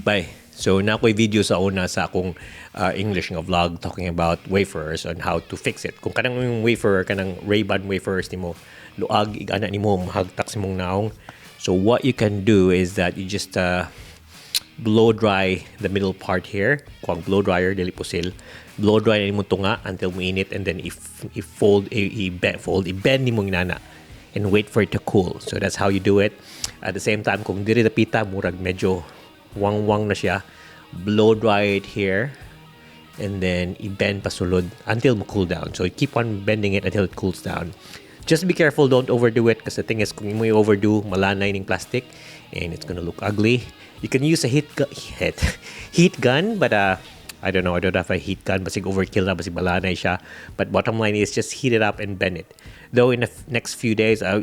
Bye. So naa ko'y video sa una sa akong English nga vlog talking about wayfarers on how to fix it. Kung kanang yung wayfarer, kanang Ray-Ban wayfarers nimo, luag, igana nimo, mahagtak sa imong naong. So what you can do is that you just blow dry the middle part here. Kuang blow dryer, dili pusil. Blow dry nimo tunga until muinit and then if i-fold, i-bend, fold, i-bend nimo inana and wait for it to cool. So that's how you do it. At the same time, kung diri dapita, murag medyo wang-wang na siya, blow dry it here and then i-bend pasulod until mo cool down. So you keep on bending it until it cools down. Just be careful, don't overdo it because the thing is, kung imo i-overdo, malanay ning plastic and it's gonna look ugly. You can use a heat gun, but I don't know, I don't have a heat gun, basig overkill na, basig malanay siya. But bottom line is just heat it up and bend it. Though in the next few days, oh,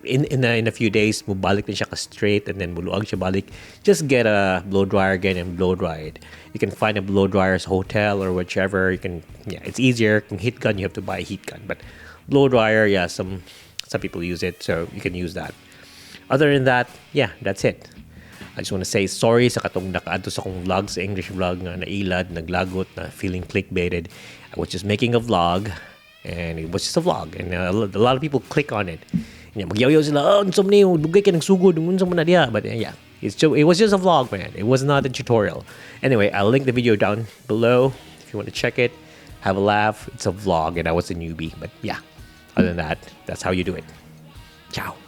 in a few days, mubalik din siya ka straight and then muluag siya balik. Just get a blow dryer again and blow dry it. You can find a blow dryer sa hotel or whichever. You can, yeah, it's easier. Kung heat gun, you have to buy a heat gun. But blow dryer, yeah, some people use it, so you can use that. Other than that, yeah, that's it. I just want to say sorry sa katong nakaadto sa akong vlog, sa English vlog nga nailad, naglagot, na feeling clickbaited. I was just making a vlog and it was just a vlog and a lot of people click on it. Yeah, magyaw sila, "Oh, unsa man ni, dugay kay nagsugod, unsa man na diha." But yeah, it was just a vlog, man. It was not a tutorial. Anyway, I'll link the video down below if you want to check it. Have a laugh. It's a vlog and I was a newbie. But yeah, other than that, that's how you do it. Ciao.